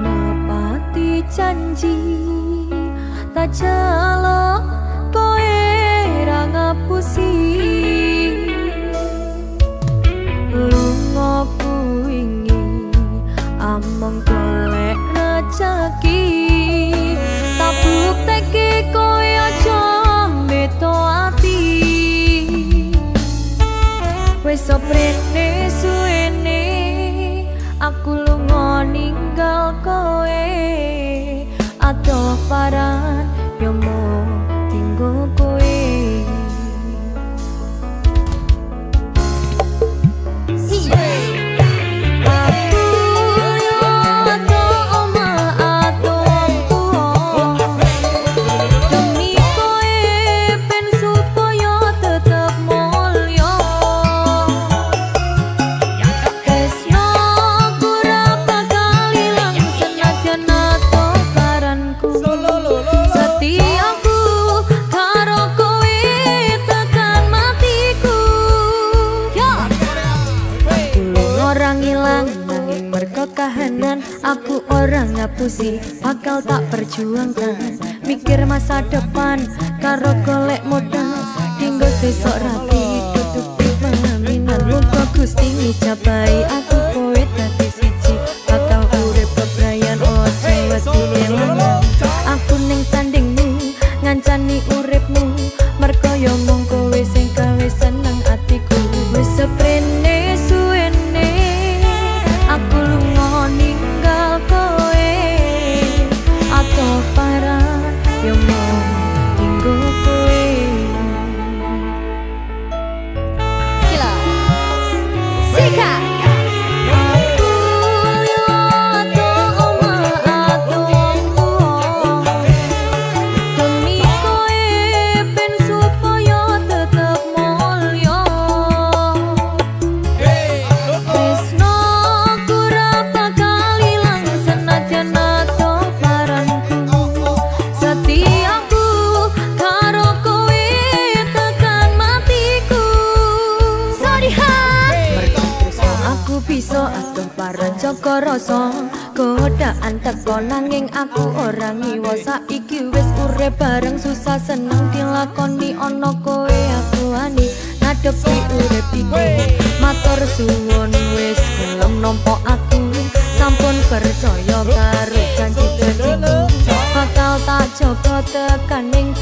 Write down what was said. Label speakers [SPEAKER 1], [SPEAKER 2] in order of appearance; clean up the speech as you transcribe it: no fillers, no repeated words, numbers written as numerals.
[SPEAKER 1] Nepati janji, tak jaluk kowe ra ngapusi. Lunga wingi among golek rejeki, tak bukteke kowe aja meto ati. Wis seprene suwene aku lunga ninggal kowe, adoh paran yo mung dinggo kowe. Aku yo adoh omah adoh wong tuwa, demi kowe ben supaya tetep mulya. Tresnoku ra bakal ilang senajan adoh paranku. Setiaku karo kowe tekan matiku. Yo. Aku ora ngilang nanging mergo kahanan, aku ora ngapusi bakal tak perjuangkan. Mikir masa depan karo golek modal dinggo sesok rapi tutupi pelaminan. Muga Gusti ngijabahi aku kowe dadi siji, bakal urip bebrayan ojo wedi kelangan. Aku ning sandingmu ngancani uripmu, mergo yo mung kowe sing gawe seneng atiku. Wis seprene suwene aku lunga ninggal kowe, adoh paran yo mung dinggo kowe.
[SPEAKER 2] Kilas. Sikat.
[SPEAKER 1] Aku lila adoh omah adoh wong tuwa, demi kowe ben supaya tetep mulya. Tresnoku ra bakal ilang senajan adoh paranku. Setiaku karo kowe tekan matiku.
[SPEAKER 2] Sodihan.
[SPEAKER 1] Aku bisa adoh paran jaga rasa, godaan teko nanging aku ora ngiwa. Saiki wis urip bareng susah seneng dilakoni, ana kowe aku wani ngadepi urip iki. Matur suwun wis gelem nampa aku, sampun percaya karo janji-janjiku, bakal tak jaga tekaning